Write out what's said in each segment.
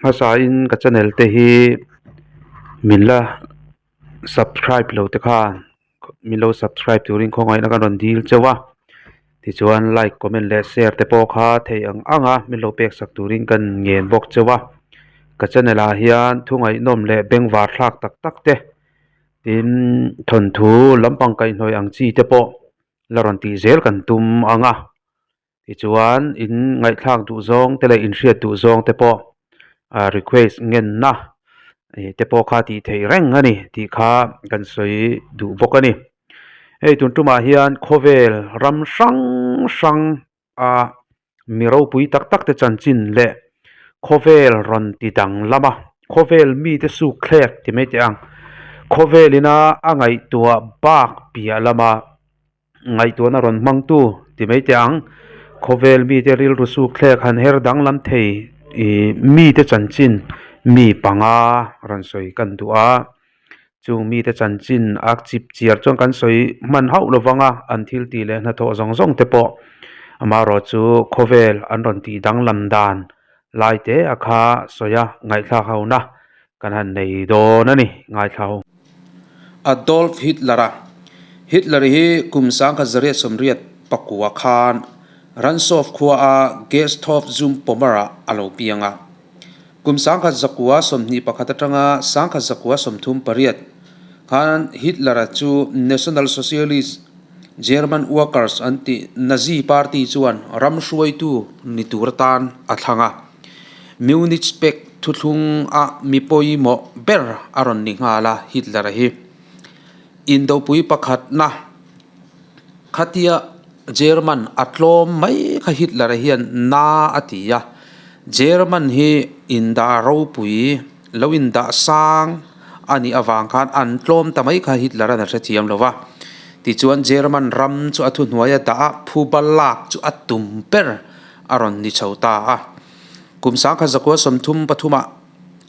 Hmasain ka channel te hi min la subscribe lo te khan min lo subscribe turin khawngaihna ka rawn dil chauh a tichuan like comment leh share te pawh kha thei ang ang a min lo pek sak turin ka ngen bawk chauh a ka channel ah hian thu ngaihnawm leh bengvar thlak tak tak te tin thawnthu lampang kaihhnawih ang chi te pawh la rawn tih zel kan tum ang a. Tichuan, in ngaihthlak duh zawng te leh in hriat duh zawng te pawh ah request ngenna te pawh kha tih theih reng a ni tih kha kan sawi duh bawk a ni. Hei tun tumah hian khawvel ram hrang hrang a mi ropui tak tak te chanchin leh khawvel rawn ti danglam a, khawvel mite sukthlek ti mai teh ang, khawvel ina a ngaihtuah bak piah lama Ngaihtuahna rawn hmangtu ti mai teh ang. Khawvel mite rilru sukthlek han her danglam thei ih mite chanchin mi panga rawn sawi kan duh a. Chung mite chanchin a chip chiar chuan kan sawi hman hauh lo vang a, an thil tih leh hnathawh zawng zawng te pawh amaherawh chu khawvel an rawn tih danglam dan lai te a kha sawi a ngaihthlak ho na kan han nei dawn a ni ngaithla ho. Adolf Hitler-a Hitler hi kum 1989 khan Ransov khuaa Gesthof zum Pommer-ah a lo piang a. Kum 1921 atanga 1938 khan Hitler-a chu National Socialist German Workers an tih Nazi Party chuan ram hruaitu ni tur atan a thlang a. Munich Pact thuthlung a mi pawimawh ber a rawn ni nghal a, Hitler hi Indopui pakhatna khatia German a tlawm mai kha Hitler hian na a ti a, German hi indah ropui lo indah sang a nih avang khan an tlawm ta mai kha Hitler an a hrethiam lo va, tichuan German ram chu a thuhnuai a dah a, phuba lak chu a tum ber a rawn ni chho ta a. Kum 1933 ah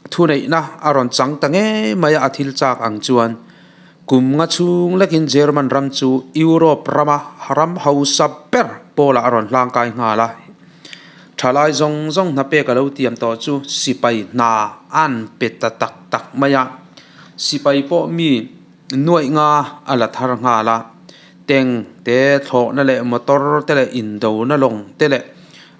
thuneihna a rawn chang ta ngei mai a, a thil chak ang chuan kum nga chhung lekin German ram chu Europe rama ram hausa ber pawlah a rawn hlangkai nghal a. Thalai zawng zawng hna pek a lo tiam tawh chu sipai hna an pe ta tak tak mai a, sipai pawh mi nuaih nga a la thar nghal a, tank te thlawhna leh motor te leh indona lawng te leh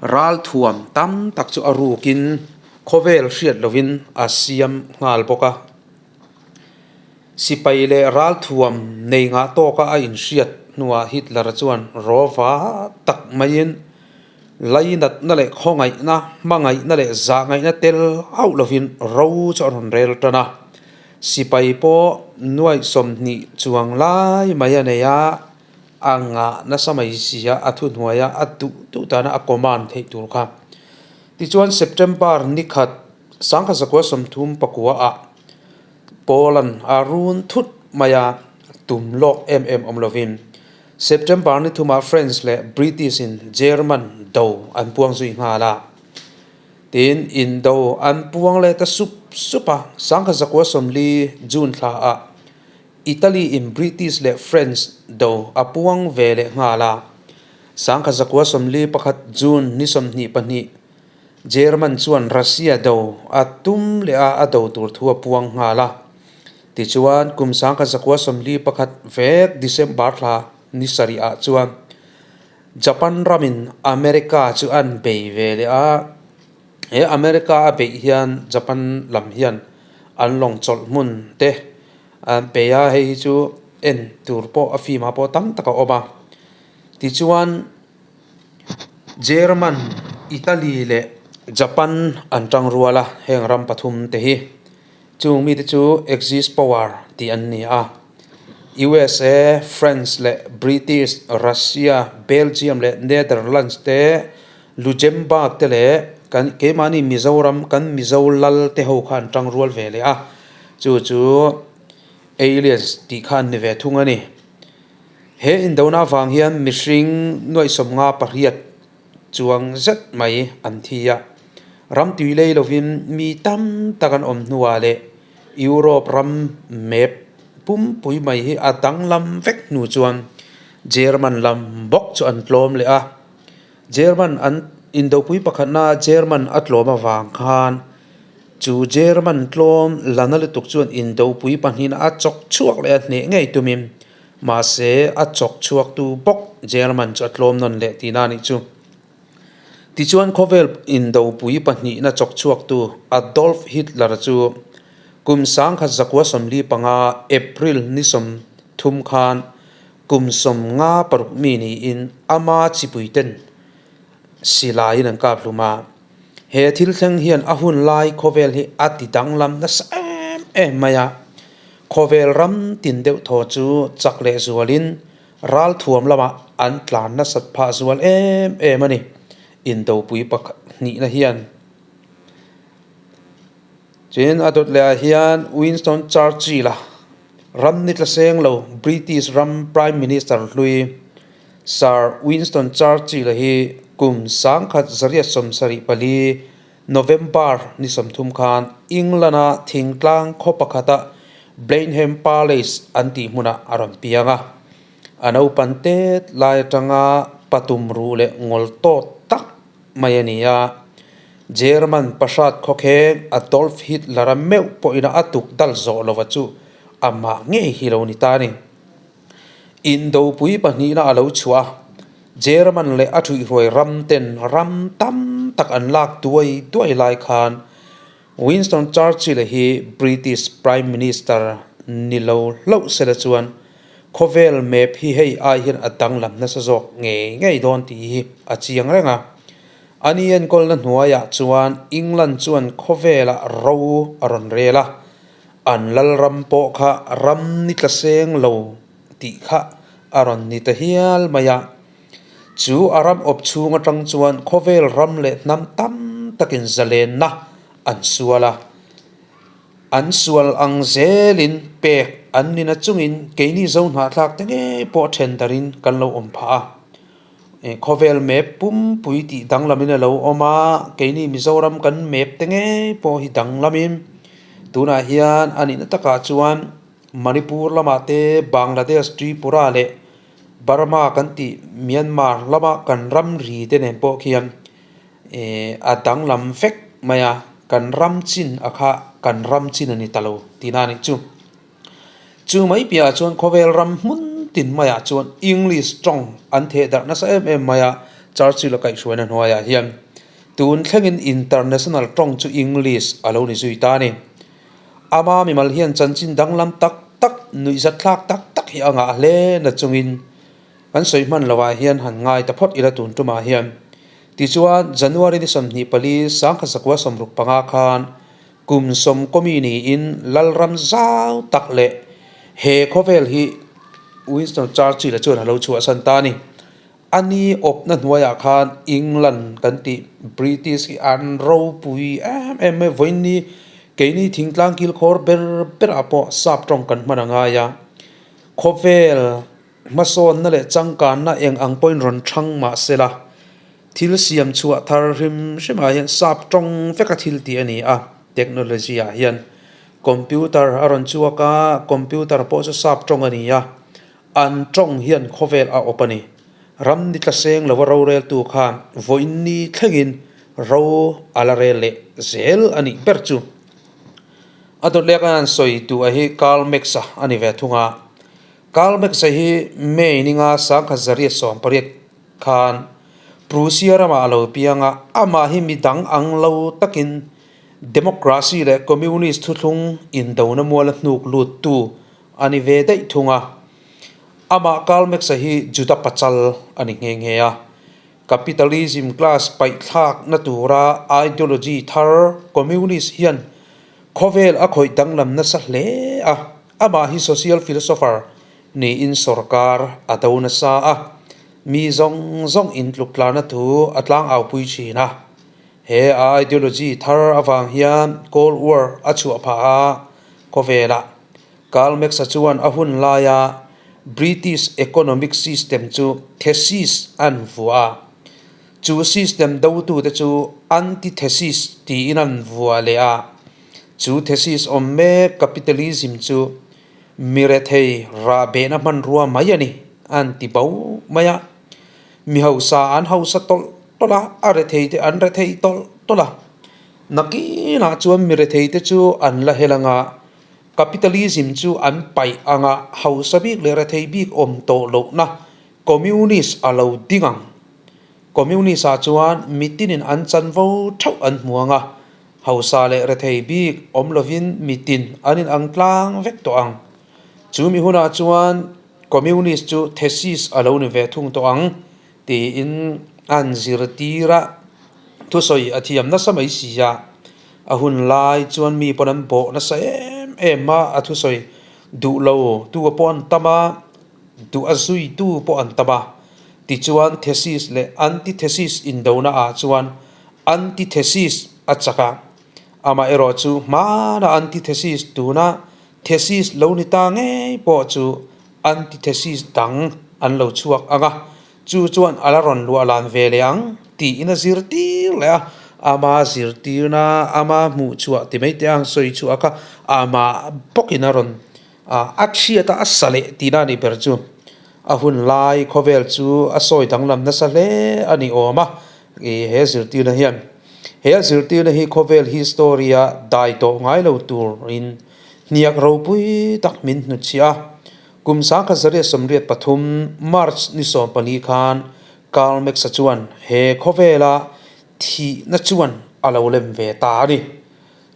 ral thuam tam tak chu a rukin khawvel hriat lovin a siam nghal bawk a. Sipai leh ral thuam nei ngah tawka a inhriat hnuah Hitler chuan rawva tak maiin lainatna leh khawngaihna, hmangaihna leh zahngaihna tel auh lovin ro chu a rawn rel tan a. Sipai pawh nuaih 20 chuang lai mai a nei a, a ngah nasa mai si a, a thuhnuai a, a duh duh dana a command theih tur kha. Tichuan September ni khat 1939 ah Poland a run thut mai a, tum lawk em em awm lovin September ni thumah French leh British in German do an puang zui nghal a. Tin, indo an puang leh ta sup sup a, 1940 June thla ah Italy in British leh French do a puang ve leh nghal a, 1941 June ni 22 German chuan Russia do a tum leh a, a do tur thu a puang nghal a. Tichuan, kum 1941 vek December thla ni sarih ah chuan Japan ramin America chu an bei ve leh a, he America a beih hian Japan lam hian an lawng chawlh hmun te an bei a, hei hi chu en tur pawh a film ah pawh tam tak a awm a. Tichuan German, Italy leh Japan an tang rual a, heng ram pathum te hi. Chung mite chu Axis Power tih an ni a. USA, France leh British, Russia, Belgium leh Netherlands te, Luxembourg te leh kan keimahni Mizoram kan Mizo lal te ho kha an tang rual ve leh a. Chu chu Aliens tih kha an ni ve thung a ni. He indona avang hian mihring nuaih 58 chuang zet mai an thi a. Ram tui lei lovin mi tam tak an awm hnuah leh Europe ram map pumpui mai hi a danglam vek hnu chuan German lam bawk chu an tlawm leh a. German an indopui pakhatna German a tlawm avang khan. Chu German tlawm lana lutuk chuan indopui pahnihna a chawk chhuak leh a hneh ngei tumin mahse a chawk chhuaktu bawk German chu a tlawm nawn leh tihna a nih chu. Tichuan khawvel indopui pahnihna chawk chhuaktu Adolf Hitler chu kum 1945 April ni 30 khan kum 56 mi niin ama chipuiten silaiin an kap hlum a. He thil thleng hian a hun lai khawvel hi a ti danglam nasa em em mai a. Khawvel ram tin deuh thaw chu chak leh zualin ral thuam lamah an tlan nasat phah zual em em a ni. Indopui pakhat hnihna hian Tin a dawt leh ah hian Winston Churchill a ram ni tla seng lo British ram Prime Minister hlui Sir Winston Churchill a hi kum 1974 November ni 30 khan England a thingtlang khaw pakhata Blenheim Palace an tih hmunah a rawn piang a. A naupan tet lai atanga patum ruh leh ngawl tawt tak mai a ni a. German pasat khawkheng Adolf Hitler a meuh pawhin a tuk dal zawh lova chu amah ngei hi lo ni ta a ni. Indopui pahnihna a lo chhuah a, German leh a thuihhruai ram ten ram tam tak an lak duai duai lai khan Winston Churchill hi British Prime Minister ni lo hlauh sela chuan khawvel map hi hei ai hian a danglam nasa zawk ngei ngei dawn tih hi a chiang reng a. Ani enkawlna hnuaiah chuan England chuan khawvelah ro a rawn rel a. An lalram pawh kha ram ni tla seng lo tih kha a rawn ni ta hial mai a. Chu a ram awp chhung atang chuan khawvel ram leh hnam tam takin zalenna an sual a. An sual ang zelin pek an ni na chungin keini zo hnahthlak te ngei pawh then darin kan lo awm phah a. Khawvel map pumpui tih danglamin a lo awm a, keini Mizoram kan map te ngei pawh hi danglamin tunah hian a nihna takah chuan Manipur lamah te Bangladesh Tripura leh Burma kan tih Myanmar lama kan ramri te nen pawh khian eh a danglam vek mai a, kan ram chin a kha kan ram chin a ni ta lo tihna a nih chu. Chu mai piahah chuan khawvel ram hmun tin maiah chuan English tawng an theh darh nasa em em mai a, Churchill a kaihhruaina hnuaiah hian tun thlengin international tawng chu English a lo ni zui ta a ni. Ama mimal hian chanchin danglam tak tak, nuihzatthlak tak tak hi a ngah hle na chungin kan sawi hman lovah hian han ngai ta phawt ila tun tumah hian. Tichuan January ni 24 1965 khan Kum sawmkawmi niin Lalram zau tak leh he khawvel hi Winston Churchill-a chuan a lo chhuahsan ta a ni. A ni awpna hnuaiah khan England kan tih British hi an ropui em em mai. Vawiinni keini thingtlang kilkhawr ber berah pawh sap tawng kan hman a ngai a. Khawvel hmasawnna leh changkanna eng ang pawhin rawn thang mah se la, Thil siam chhuah thar hrim hrimah hian sap tawng veka thil tih a ni a, technology ah hian computer a rawn chhuak a, computer pawh chu sap tawng a ni a, an tawng hian khawvel a awp a ni. Ram ni tla seng lova roreltu khan vawiinni thlengin ro a la rel leh zel a nih ber chu. A dawt lek a an sawi duh a hi Karl Marx-a a ni ve thung a, Karl Marx-a hi May ninga 1918 khan Prussia ramah a lo piang a, amah hi mi dang ang lo takin Democracy leh Communist thuthlung indona muala hnuk luttu a ni ve daih thung a. Amah Karl Marx-a hi Juda pachal a ni nghe nghe a. Capitalism class paihthlakna tura ideology thar Communist hian khawvel a khawih danglam nasa hle a, amah hi social philosopher niin sorkar a do nasa a, mi zawng zawng intluktlana thu a tlangaupui thin a. He ideology thar avang hian Cold War a chhuah phah a, khawvelah Karl Marx-a chuan a hun laia British economic system chu thesis an vuah a, chu system dotute chu antithesis tiin an vuah leh a, chu thesis awm mek capitalism chu Mi rethei rah behna hmanrua mai a ni, an ti bo mai a. Mi hausa an hausa tawlh tawlh a, a rethei te an rethei tawlh tawlh a. Nakinah chuan miretheite chu an la hel anga, capitalism chu an paih anga hausa bik leh rethei bik awm tawh lohna communist a lo ding ang. Communist ah chuan mitinin an chanvo theuh an hmu anga, hausa leh rethei bik awm lovin mitin an inang tlang vek tawh ang. Chu mi hunah chuan Communist chu thesis a lo ni ve thung tawh ang tiin an zirtir a, thusawi a thiam nasa mai si a, a hun lai chuan mi pawn an bawh nasa em em a, a thusawi duh lo tu pawh an tam a, duh a zui tu pawh an tam a, tichuan thesis leh antithesis indona ah chuan antithesis a chak a, amaherawhchu hmana antithesis tuna Thesis lo ni ta ngei pawh chu antithesis dang an lo chhuak ang a, chu chuan a la rawn luah lan ve leh ang tiin a zirtir leh a, ama zirtirna, ama hmuh chhuah ti mai teh ang sawi chhuah kha amah bawkin a rawn a chhiat a, a sa leh tihna a nih ber chu. A hun lai khawvel chu a sawi danglam nasa hle a ni awm a, ih he zirtirna hian. He a zirtirna hi khawvel history a dai tawh ngai lo turin hniak ropui tak min hnutchhiah a. Kum 1983 March ni 14 khan Karl Marx-a chuan he khawvela thihna chuan a lo lem ve ta a ni.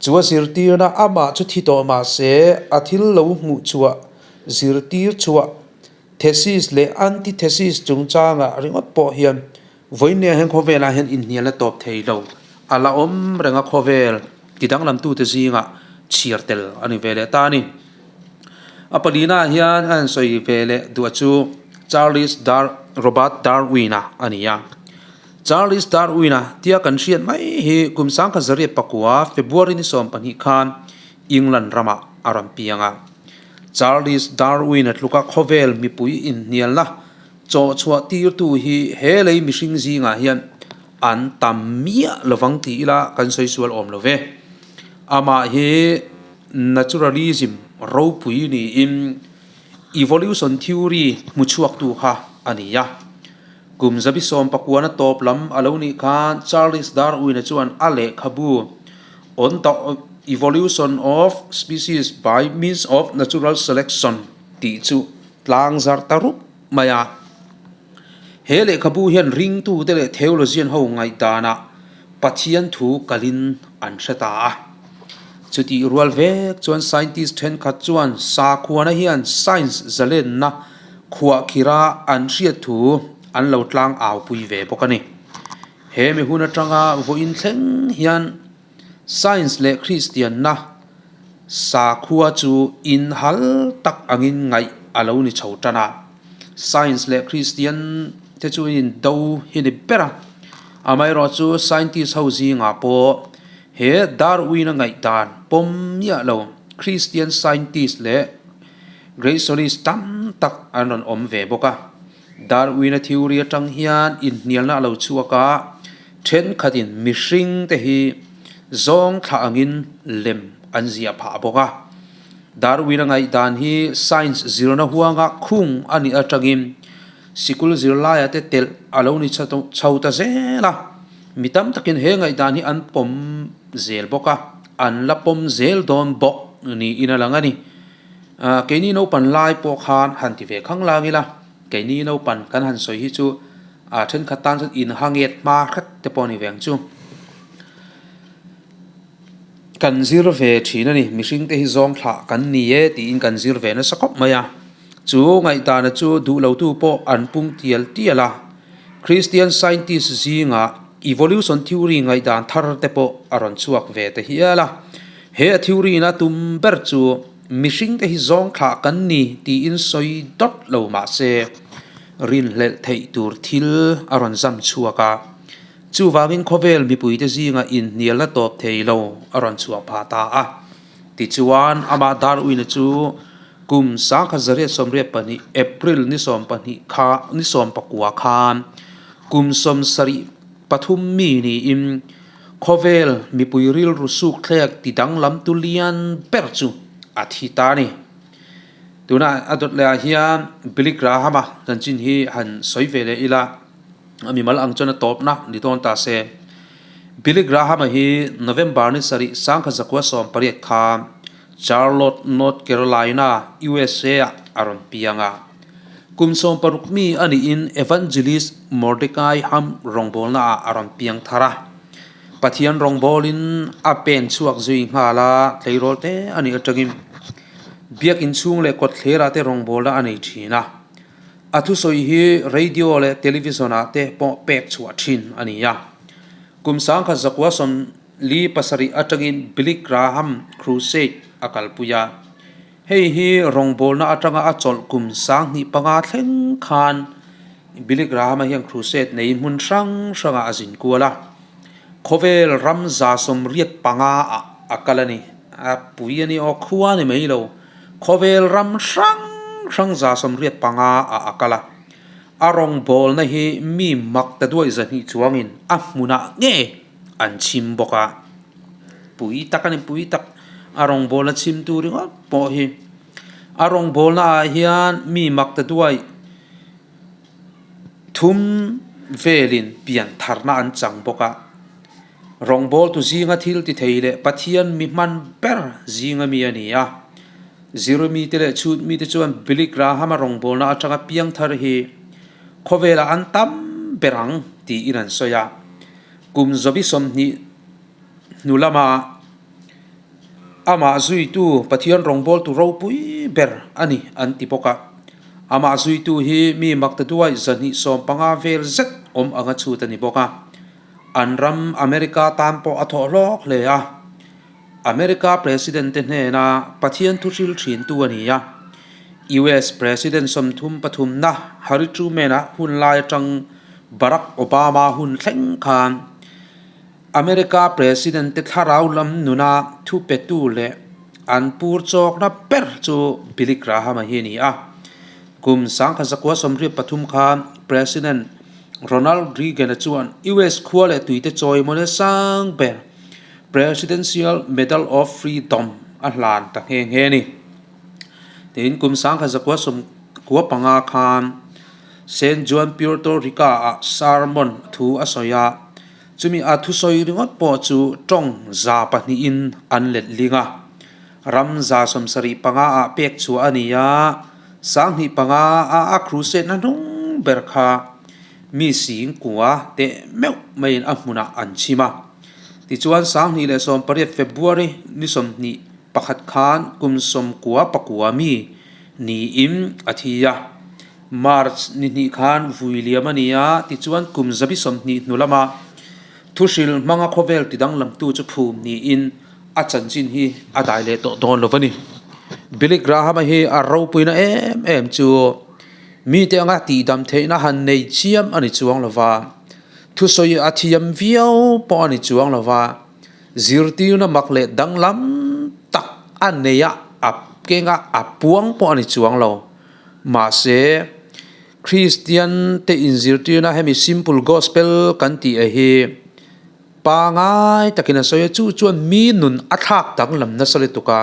Chu a zirtirna amah chu thi tawh mah se a thil lo hmuh chhuah zirtir chhuah thesis leh antithesis chungchangah ringawt pawh hian vawinia hian khawvelah hian inhnial a tawp thei lo. A la awm reng a khawvel ti danglamtute zingah chhiar tel a ni ve leh ta a ni. A palina hian a han sawi ve leh duh chu Charles Dar Robert Darwin-a a ni a. Charles Darwin-a tia kan hriat mai hi kum 1909 February ni 12 khan England ramah a rawn piang a. Charles Darwin-a tluka khawvel mipui inhnialna chawh chhuah tirtu hi he lei mihring zingah hian an tam miah lovang ti ila kan sawi sual awm lo ve. Amah hi naturalism ropui niin evolution theory hmuchhuaktu kha a ni a. Kum zabi sawm pakuana tawp lam a lo nih khan Charles Darwin-a chuan a lehkhabu On the Evolution of Species by Means of Natural Selection tih chu tlang zar ta rup mai a. He lehkhabu hian ringtute leh theologian ho ngaihdanah Pathian thu kalin an hre ta a. Chutih rual vek chuan scientist thenkhat chuan sakhuana hian science zalenna khuahkhira an hriat thu an lo tlang au pui ve bawk a ni. He mi hun atanga vawiin thleng hian Science leh Kristianna sakhua chu inhal tak angin ngaih a lo ni chho tan a. Science leh Kristian te chu in do hi ni ber a. Amaherawh chu scientist ho zingah pawh he Darwin-a ngaihdan pawm miah lo Kristian scientist leh Creationist tam tak an rawn awm ve bawk a. Darwin-a theory atang hian inhnialna a lo chhuak a, thenkhatin mihring te hi zawng thlah angin lem an ziah phah bawk a. Darwin-a ngaihdan hi science zirna huanga khung a nih atangin sikul zirlaia te telh a lo ni chho ta zel a. Mi tam takin he ngaihdan hi an pawm zel bawk a, an la pawm zel dawn bawk niin a lang a ni. Keini naupan lai pawh khan han ti ve khang lang ila, keini naupan kan han sawi hi chu ah thenkhat tan chuan in hanget hma hret te pawh a ni ve ang chu. Kan zir ve thin a ni, mihring te hi zawng thlah kan ni e tiin kan zir ve nasa khawp mai a. Chu ngaihdana chu duh lo tu pawh an pung tial tial a, Christian scientist zingah evolution theory ngaihdan thar te pawh a rawn chhuak ve ta hial a. He a theory in a tum ber chu mihring te hi zawng thlah kan ni tiin sawi dawt lo mah se rinhlelh theih tur thil a rawn zam chhuak a. Chuvangin khawvel mipuite zingah inhnialna tawp thei lo a rawn chhuah phah ta a. Tichuan, amah Darwin-a chu kum 1982 April ni 12 kha ni 19 khan kum 73 mi niin khawvel mipui rilru sukthlek ti danglam tu lian ber chu a thi ta a ni. Tuna a dawt lehah hian Billy Graham-a chanchin hi han sawi ve leh ila, a mimal ang chuan a tawpna ni dawn ta se. Billy Graham-a hi November ni sarih 1918 khan Charlotte, North Carolina, USA-ah a rawn piang a. Kum 16 mi a niin Evangelist Mordecai Ham rawngbawlnaah a rawn piang thar a. Pathian rawngbawlin a pen chhuak zui nghal a, tleirawl te a nih atangin Biakin chhung leh kawtthlerah te rawngbawlna a nei thin a. A thusawi hi radio leh television ah te pawh pek chhuah thin a ni a. Kum 1947 atangin Billy Graham Crusade a kalpui a. Hei hi rawngbawlna atanga a chawlh kum 2005 thleng khan Billy Graham-a hian crusade neiin hmun hrang hrangah a zin kual a. Khawvel ram 85 ah a kal a ni. A pui a ni aw, khua a ni mai lo. Khawvel ram hrang hrang 85 ah a kal a. A rawngbawlna hi mi mak ta duai 200 chuangin a hmunah nge an chhim bawk a. Pui tak a ni, pui tak. A rawngbawlna chhimtu ringawt pawh hi. A rawngbawlna ah hian mi mak ta duai thum velin pian tharna an chang bawk a. Rawngbawltu zinga thil ti thei leh Pathian mi hman ber zinga mi a ni a. Zirmi te leh chhutmi te chuan Billy Graham-a rawngbawlna atanga piang thar hi khawvelah an tam ber ang tiin an sawi a. Kum zabi 20 hnu lama Amah zuitu Pathian rawngbawltu ropui ber a ni an ti bawk a. Amah zuitu hi mi maktaduai 250 vel zet awm anga chhut a ni bawk a. An ram America tan pawh a thawh hlawk hle a. America President te hnena Pathian thu hril thintu a ni a. US President 33na Harry Truman-a hun lai atang Barack Obama hun thleng khan America President te thlarau lam nuna thu petu leh an pur chawkna ber chu Billy Graham-a hi a ni a. Kum 1983 khan President Ronald Reagan-a chuan US khua leh tuite chawimawina sang ber Presidential Medal of Freedom a hlan ta nghe nghe a ni. Tin, kum 1995 khan San Juan, Puerto Rica-ah sermon thu a sawi a. Chumi a thusawi ringawt pawh chu tawng 200 in an let ling a. Ram 75 ah pek chhuah a ni a, 2005 a a crusade na hnung ber kha mi singkua teh meuh maiin a hmunah an chhim a. Tichuan 2018 February ni 21 khan kum 99 mi niin a thi a. March ni hnih khan vui liam a ni a, tichuan kum 20 hnu lama thuhril hmanga khawvel tidanglamtu chu phum niin a chanchin hi a dai leh tawh dawn lo a ni. Billy Graham-a hi a ropuina em em chu mite anga tihdam theihna han nei chiam a ni chuang lo va, thusawi a thiam viau pawh a ni chuang lo va, zirtirna mak leh danglam tak a nei a, a kenga a puang pawh a ni chuang lo. Mahse, Kristian te inzirtirna hemi simple gospel kan tih a hi pangai takin a sawi a, chu chuan mi nun a thlak danglam nasa lutuk a,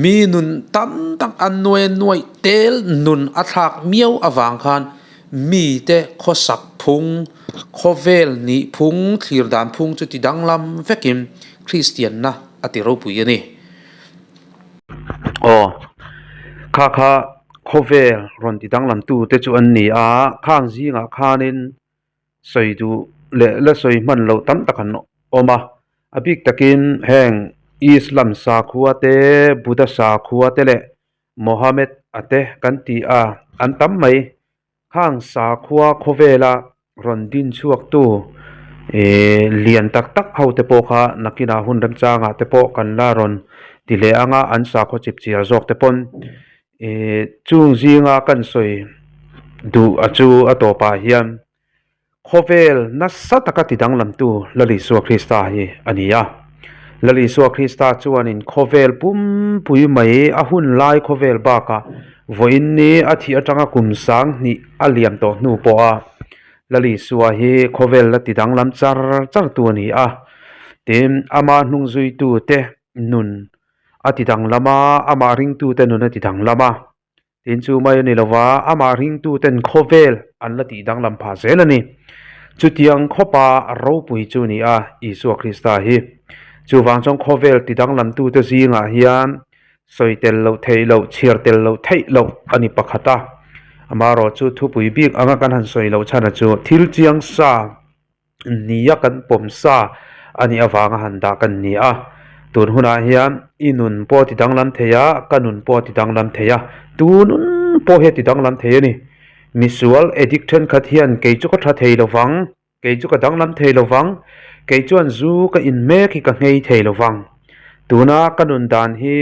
mi nun tam tak a nuai nuaih tel nun a thlak miau avang khan mite khawsak phung, khawvel nih phung, thlir dan phung chu ti danglam vekin Kristianna a ti ropui a ni. Aw, kha kha khawvel rawn ti danglam tu te chu an ni a, khang zingah khanin sawi duh leh la sawi hman loh tam tak an awm a, a bik takin heng Islam sakhua te, Buddha sakhua te leh Mohammed a te kan ti a, an tam mai. Khang sakhua khawvela rawn din chhuak tu ihh lian tak tak ho te pawh kha nakinah hun remchangah te pawh kan la rawn ti leh ang a, an sakhaw chip chiar zawk te pawn ihh chung zinga kan sawi duh a chu a tawpah hian Khawvel nasa taka ti danglamtu Lal Isua Krista hi a ni a. Lal Isua Krista chuanin khawvel pumpui mai a hun lai khawvel bakah vawiin ni a thih atanga kum 2000 a liam tawh hnu pawha Lal Isua hi khawvel la ti danglam char char tu a ni a. Tin, ama hnungzuitute nun a ti danglam a, amah ringtute nun a ti danglam a. Tin chu mai a ni lova, amah ringtuten khawvel an la tih danglam phah zel a ni. Chutiang khawpa ropui chu ni a Isua Krista hi. Chuvang chuan khawvel tidanglamtute zingah hian sawi tel loh theih loh, chhiar tel loh theih loh a ni pakhat a. Amaherawhchu thupui bik anga kan han sawi loh chhan a chu thil chiang sa nia kan pawm sa a nih avanga han dah kan ni a. Tun hunah hian i nun pawh a ti danglam thei a, ka nun pawh a ti danglam thei a, tu nun pawh hi a ti danglam thei a ni. Misual addict thenkhat hian kei chu ka tha thei lo vang, kei chu ka danglam thei lo vang, kei chuan zu ka in mek hi ka nghei thei lo vang. Tuna ka nun dan hi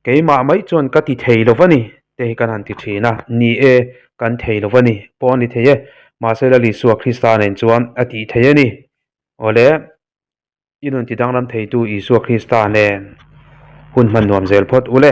Keimah mai chuan ka ti thei lo va ni, te hi kan han ti thin a. Ni e, kan thei lo va ni, pawh a ni thei e. Mahse Lal Isua Krista nen chuan a tih thei a ni. Awle, i nun ti danglam theitu Isua Krista nen hun hman nuam zel phawt ule.